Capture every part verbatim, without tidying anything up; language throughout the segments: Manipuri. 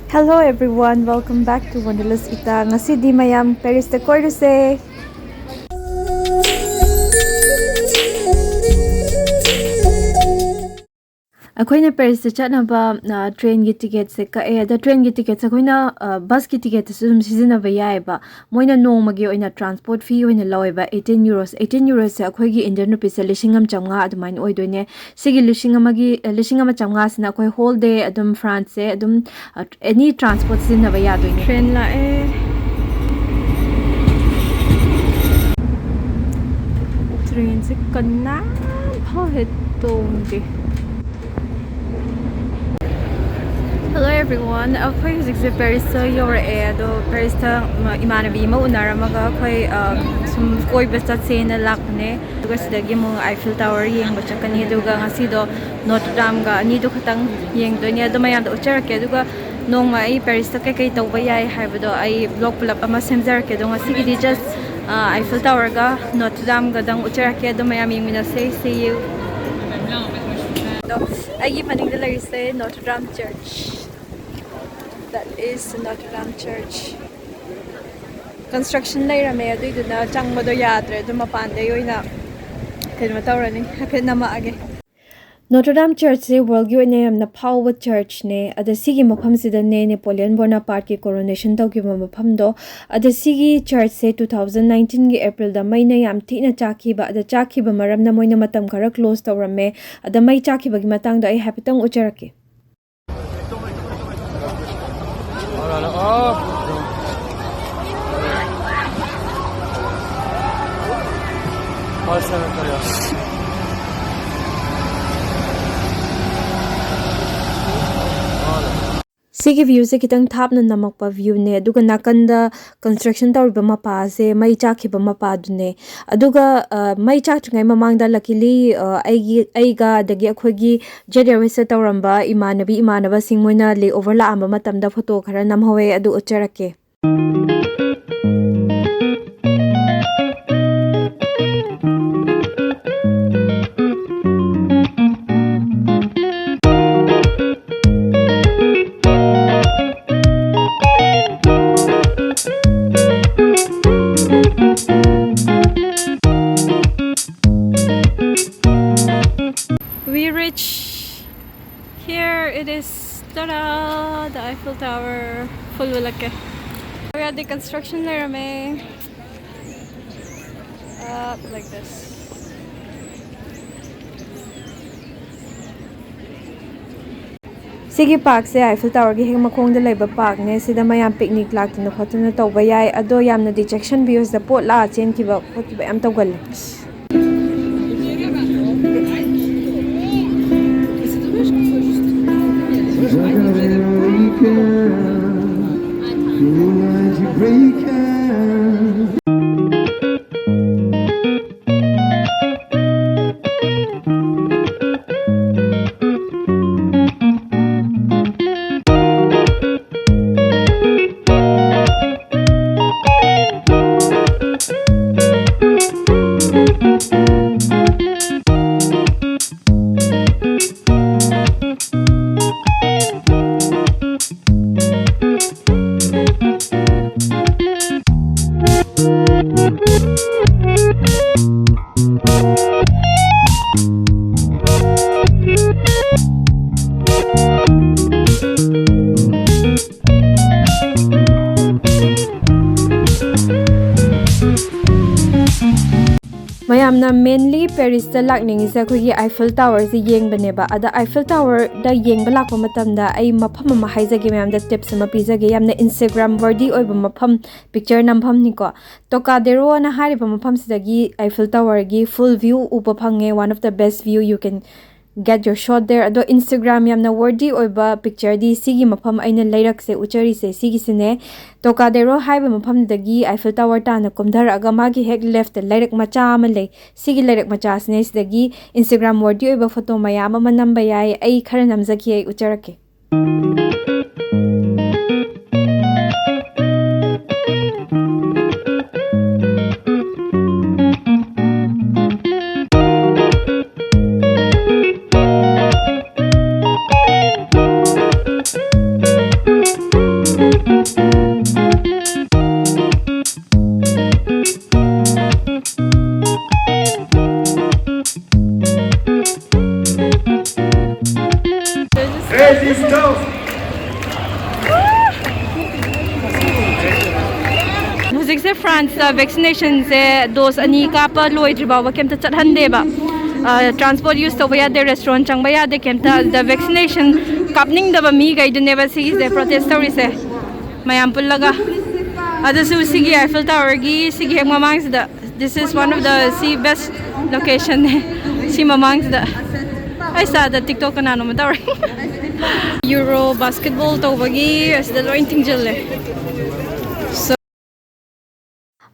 Hello everyone, welcome back to Wanderlust Ita. ꯉꯁꯤꯗꯤ ꯃꯌꯥꯝ ꯄꯦꯔꯤꯁꯇ ꯀꯣꯏꯔꯨꯁꯦ꯫ ꯑꯩꯈꯣꯏꯅ ꯄꯦꯔꯤꯁꯇ ꯆꯠꯅꯕ ꯇ꯭ꯔꯦꯟꯒꯤ ꯇꯤꯀꯦꯠꯁꯦ ꯀꯛꯑꯦ꯫ ꯑꯗ ꯇ꯭ꯔꯦꯟꯒꯤ ꯇꯤꯀꯦꯠꯁꯦ ꯑꯩꯈꯣꯏꯅ ꯕꯁꯀꯤ ꯇꯤꯀꯦꯠꯇꯁꯨ ꯑꯗꯨꯝ ꯁꯤꯖꯤꯟꯅꯕ ꯌꯥꯏꯑꯕ꯫ ꯃꯣꯏꯅ ꯅꯣꯡꯃꯒꯤ ꯑꯣꯏꯅ ꯇ꯭ꯔꯥꯟꯁꯄꯣꯔꯠ ꯐꯤ ꯑꯣꯏꯅ ꯂꯧꯋꯦꯕ, eighteen euros꯫ Eighteen euroꯁꯦ ꯑꯩꯈꯣꯏꯒꯤ Indian rupeesꯁꯦ ꯂꯤꯁꯤꯡ ꯑꯃ ꯆꯥꯝꯃꯉꯥ ꯑꯗꯨꯃꯥꯏꯅ ꯑꯣꯏꯗꯣꯏꯅꯦ꯫ ꯁꯤꯒꯤ ꯂꯤꯁꯤꯡ ꯑꯃꯒꯤ, ꯑ, ꯂꯤꯁꯤꯡ ꯑꯃ ꯆꯥꯝꯃꯉꯥꯁꯤꯅ ꯑꯩꯈꯣꯏ whole day ꯑꯗꯨꯝ ꯐ꯭ꯔꯥꯟꯁꯁꯦ ꯑꯗꯨꯝ, ꯑ, any transport ꯁꯤꯖꯤꯟꯅꯕ ꯌꯥꯗꯣꯏꯅꯦ꯫ ꯇ꯭ꯔꯦꯟ ꯂꯥꯛꯑꯦ꯫ ꯇ꯭ꯔꯦꯟꯁꯦ ꯀꯅꯥꯝ ꯐꯥꯎ ꯍꯦꯛ ꯇꯣꯡꯗꯦ꯫ Hello everyone, ꯑꯩꯈꯣꯏ ꯍꯧꯖꯤꯛꯁꯦ ꯄꯦꯔꯤꯁꯇ ꯌꯧꯔꯛꯑꯦ꯫ ꯑꯗꯣ ꯄꯦꯔꯤꯁꯇ, ꯃ, ꯏꯃꯥꯟꯅꯕꯤ ꯑꯃ ꯎꯅꯔꯝꯃꯒ ꯑꯩꯈꯣꯏ, ꯑ, ꯁꯨꯝ ꯀꯣꯏꯕ ꯆꯠꯁꯦꯅ ꯂꯥꯛꯄꯅꯦ꯫ ꯑꯗꯨꯒ ꯁꯤꯗꯒꯤ ꯑꯃꯨꯛ Eiffel Tower ꯌꯦꯡꯕ ꯆꯠꯀꯅꯤ꯫ ꯑꯗꯨꯒ ꯉꯁꯤꯗꯣ Notre Dameꯒ ꯑꯅꯤꯗꯣ ꯈꯛꯇꯪ ꯌꯦꯡꯗꯣꯏꯅꯦ꯫ ꯑꯗꯣ ꯃꯌꯥꯝꯗ ꯎꯠꯆꯔꯛꯀꯦ꯫ ꯑꯗꯨꯒ ꯅꯣꯡꯃ ꯑꯩ ꯄꯦꯔꯤꯁꯇ ꯀꯩꯀꯩ ꯇꯧꯕ ꯌꯥꯏ ꯍꯥꯏꯕꯗꯣ ꯑꯩ vlog ꯄꯨꯂꯞ ꯑꯃ ꯁꯦꯝꯖꯔꯛꯀꯦ꯫ ꯑꯗꯣ ꯉꯁꯤꯒꯤꯗꯤ just, ꯑ, Eiffel Towerꯒ Notre Dameꯒꯗꯪ ꯎꯠꯆꯔꯛꯀꯦ꯫ ꯑꯗꯣ ꯃꯌꯥꯝ ꯌꯦꯡꯃꯤꯟꯅꯁꯦ꯫ See you꯫ ꯑꯗꯣ ꯑꯩꯒꯤ ꯃꯅꯤꯡꯗ ꯂꯩꯔꯤꯁꯦ Notre Dame Church꯫ That is Notre Dame Church꯫ Construction ꯂꯩꯔꯝꯃꯦ, ꯑꯗꯨꯏꯗꯨꯅ ꯆꯪꯕꯗꯣ ꯌꯥꯗ꯭ꯔꯦ꯫ ꯑꯗꯨ ꯃꯄꯥꯟꯗꯩ ꯑꯣꯏꯅ ꯀꯩꯅꯣ ꯇꯧꯔꯅꯤ, ꯍꯥꯏꯐꯦꯠ ꯅꯝꯃꯛꯑꯒꯦ꯫ Notre Dame Churchꯁꯦ worldꯒꯤ ꯑꯣꯏꯅ ꯌꯥꯝꯅ ꯐꯥꯎꯕ churchꯅꯦ꯫ ꯑꯗ ꯁꯤꯒꯤ ꯃꯐꯝꯁꯤꯗꯅꯦ Napoleon Bonaparteꯀꯤ coronation ꯇꯧꯈꯤꯕ ꯃꯐꯝꯗꯣ꯫ ꯑꯗ ꯁꯤꯒꯤ churchꯁꯦ two thousand nineteenꯒꯤ Aprilꯗ ꯃꯩꯅ ꯌꯥꯝ ꯊꯤꯅ ꯆꯥꯛꯈꯤꯕ꯫ ꯑꯗ ꯆꯥꯛꯈꯤꯕ ꯃꯔꯝꯅ ꯃꯣꯏꯅ ꯃꯇꯝ ꯈꯔ close ꯇꯧꯔꯝꯃꯦ꯫ ꯑꯗ ꯃꯩ ꯆꯥꯛꯈꯤꯕꯒꯤ ꯃꯇꯥꯡꯗꯣ ꯑꯩ ꯍꯥꯏꯐꯦꯠꯇꯪ ꯎꯠꯆꯔꯛꯀꯦ꯫ ꯁꯤꯒꯤ viewꯁꯦ ꯈꯤꯇꯪ ꯊꯥꯞꯅ ꯅꯝꯃꯛꯄ viewꯅꯦ, ꯑꯗꯨꯒ ꯅꯥꯀꯟꯗ construction ꯇꯧꯔꯤꯕ ꯃꯄꯥꯁꯦ ꯃꯩ ꯆꯥꯛꯈꯤꯕ ꯃꯄꯥꯗꯨꯅꯦ꯫ ꯑꯗꯨꯒ, ꯑ, ꯃꯩ ꯆꯥꯛꯇ꯭ꯔꯤꯉꯩ ꯃꯃꯥꯡꯗ luckily, ꯑ, ꯑꯩꯒꯤ, ꯑꯩꯒ ꯑꯗꯒꯤ ꯑꯩꯈꯣꯏꯒꯤ Jet Airwaysꯇ ꯇꯧꯔꯝꯕ ꯏꯃꯥꯟꯅꯕꯤ ꯏꯃꯥꯟꯅꯕꯁꯤꯡ ꯃꯣꯏꯅ layover ꯂꯥꯛꯑꯝꯕ ꯃꯇꯝꯗ photo ꯈꯔ ꯅꯝꯍꯧꯋꯦ, ꯑꯗꯨ ꯎꯠꯆꯔꯛꯀꯦ꯫ Eiffel Tower full ꯎꯠꯂꯛꯀꯦ꯫ ꯌꯥꯗꯦ, construction ꯂꯩꯔꯝꯃꯦ꯫ Up like this. ꯁꯤꯒꯤ parkꯁꯦ Eiffel Towerꯒꯤ ꯍꯦꯛ ꯃꯈꯣꯡꯗ ꯂꯩꯕ parkꯅꯦ꯫ ꯁꯤꯗ ꯃꯌꯥꯝ picnic ꯂꯥꯛꯇꯅ ꯈꯣꯠꯇꯅ ꯇꯧꯕ ꯌꯥꯏ꯫ ꯑꯗꯣ ꯌꯥꯝꯅ distraction ꯄꯤꯌꯨ, ꯁꯤꯗ ꯄꯣꯠ ꯂꯥꯛꯑ ꯆꯦꯟꯈꯤꯕ ꯈꯣꯠꯈꯤꯕ ꯌꯥꯝ ꯇꯧꯒꯜꯂꯦ꯫ ꯃꯌꯥꯝꯅ mainly Parisꯇ ꯂꯥꯛꯅꯤꯡꯉꯤꯁꯦ ꯑꯩꯈꯣꯏꯒꯤ Eiffel Towerꯁꯦ ꯌꯦꯡꯕꯅꯦꯕ꯫ ꯑꯗ Eiffel Towerꯗ ꯌꯦꯡꯕ ꯂꯥꯛꯄ ꯃꯇꯝꯗ ꯑꯩ ꯃꯐꯝ ꯑꯃ ꯍꯥꯏꯖꯒꯦ, ꯃꯌꯥꯝꯗ tips ꯑꯃ ꯄꯤꯖꯒꯦ꯫ ꯌꯥꯝꯅ Instagram worthy ꯑꯣꯏꯕ ꯃꯐꯝ, picture ꯅꯝꯐꯝꯅꯤꯀꯣ꯫ Trocadéroꯅ ꯍꯥꯏꯔꯤꯕ ꯃꯐꯝꯁꯤꯗꯒꯤ Eiffel Towerꯒꯤ full view ꯎꯕ ꯐꯪꯉꯦ, one of the best view you can get your shot there. ꯑꯗꯣ Instagram ꯌꯥꯝꯅ worthy ꯑꯣꯏꯕ pictureꯗꯤ ꯁꯤꯒꯤ ꯃꯐꯝ ꯑꯩꯅ ꯂꯩꯔꯛꯁꯦ ꯎꯠꯆꯔꯤꯁꯦ ꯁꯤꯒꯤꯁꯤꯅꯦ꯫ Trocadéro ꯍꯥꯏꯕ ꯃꯐꯝꯗꯒꯤ Eiffel Tower ꯇꯥꯅ ꯀꯨꯝꯊꯔꯛꯑꯒ ꯃꯥꯒꯤ ꯍꯦꯛ leftꯇ ꯂꯩꯔꯛ ꯃꯆꯥ ꯑꯃ ꯂꯩ꯫ ꯁꯤꯒꯤ ꯂꯩꯔꯛ ꯃꯆꯥꯁꯤꯅꯦ꯫ ꯁꯤꯗꯒꯤ Instagram worthy ꯑꯣꯏꯕ photo ꯃꯌꯥꯝ ꯑꯃ ꯅꯝꯕ ꯌꯥꯏ꯫ ꯑꯩ ꯈꯔ ꯅꯝꯖꯈꯤ, ꯑꯩ ꯎꯠꯆꯔꯛꯀꯦ꯫ ꯐ꯭ꯔꯥꯟꯁꯇ ꯚꯦꯛꯁꯤꯅꯦꯁꯟꯁꯦ ꯗꯣꯁ ꯑꯅꯤ ꯀꯥꯞꯄ ꯂꯣꯏꯗ꯭ꯔꯤ ꯐꯥꯎꯕ ꯀꯩꯝꯇ ꯆꯠꯍꯟꯗꯦꯕ꯫ ꯇ꯭ꯔꯥꯟꯁꯄꯣꯔꯠ ꯌꯨꯁ ꯇꯧꯕ ꯌꯥꯗꯦ, ꯔꯦꯁꯇꯨꯔꯦꯟ ꯆꯪꯕ ꯌꯥꯗꯦ, ꯀꯩꯝꯇ꯫ ꯑꯗꯨꯗ ꯚꯦꯛꯁꯤꯅꯦꯁꯟ ꯀꯥꯞꯅꯤꯡꯗꯕ ꯃꯤꯈꯩꯗꯨꯅꯦꯕ ꯁꯤꯒꯤꯁꯦ ꯄ꯭ꯔꯣꯇꯦꯁ ꯇꯧꯔꯤꯁꯦ, ꯃꯌꯥꯝ ꯄꯨꯜꯂꯒ꯫ ꯑꯗꯨꯁꯨ ꯁꯤꯒꯤ ꯑꯥꯏꯐꯤꯜ ꯇꯥꯋꯔꯒꯤ ꯁꯤꯒꯤ ꯍꯦꯛ ꯃꯃꯥꯡꯁꯤꯗ, this is one of the, ꯁꯤ ꯕꯦꯁ ꯂꯣꯀꯦꯁꯟꯅꯦ꯫ ꯁꯤ ꯃꯃꯥꯡꯁꯤꯗ ꯑꯩ ꯁꯥꯗ ꯇꯤꯛꯇꯣꯛ ꯀꯅꯥꯅꯣꯝꯃ ꯇꯧꯔꯦ꯫ ꯌꯨꯔꯣ ꯕꯥꯁꯀꯦꯠꯕꯣꯜ ꯇꯧꯕꯒꯤ ꯑꯁꯤꯗ ꯂꯣꯏ ꯊꯤꯡꯖꯤꯜꯂꯦ꯫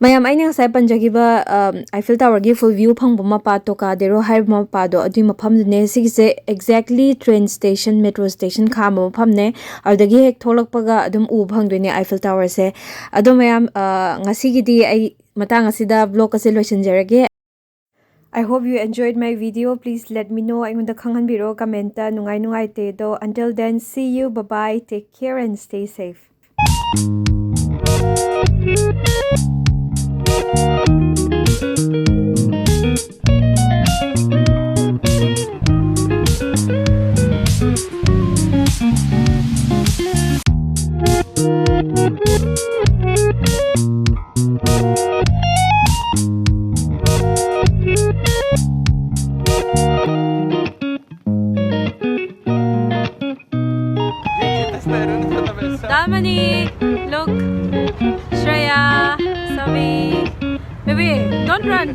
ꯃꯌꯥꯝ, ꯑꯩꯅ ꯉꯁꯥꯏ ꯄꯟꯖꯈꯤꯕ, ꯑꯝ, ꯑꯥꯏꯐꯤꯜ ꯇꯥꯋꯔꯒꯤ ꯐꯨꯜ ꯚ꯭ꯌꯨ ꯐꯪꯕ ꯃꯄꯥ, ꯇꯣꯀꯥꯗꯦꯔꯣ ꯍꯥꯏꯕ ꯃꯄꯥꯗꯣ, ꯑꯗꯨꯒꯤ ꯃꯐꯝꯗꯨꯅꯦ꯫ ꯁꯤꯒꯤꯁꯦ exactly train station, metro station ꯈꯥꯝꯕ ꯃꯐꯝꯅꯦ꯫ ꯑꯗꯨꯗꯒꯤ ꯍꯦꯛ ꯊꯣꯛꯂꯛꯄꯒ ꯑꯗꯨꯝ ꯎꯕ ꯐꯪꯗꯣꯏꯅꯦ ꯑꯥꯏꯐꯤꯜ ꯇꯥꯋꯔꯁꯦ꯫ ꯑꯗꯣ ꯃꯌꯥꯝ, ꯑ, ꯉꯁꯤꯒꯤꯗꯤ ꯑꯩ ꯃꯇꯥꯡ ꯑꯁꯤꯗ ꯕ꯭ꯂꯣꯒ ꯑꯁꯦ ꯂꯣꯏꯁꯤꯟꯖꯔꯒꯦ꯫ I hope you enjoyed my video. Please let me know. ꯑꯩꯉꯣꯟꯗ ꯈꯪꯍꯟꯕꯤꯔꯣ ꯀꯃꯦꯟꯇ, ꯅꯨꯡꯉꯥꯏ ꯅꯨꯡꯉꯥꯏꯇꯦ ꯑꯗꯣ꯫ Until then, see you, bye bye, take care and stay safe. Damani, look, Shreya, Savi. Baby, don't run.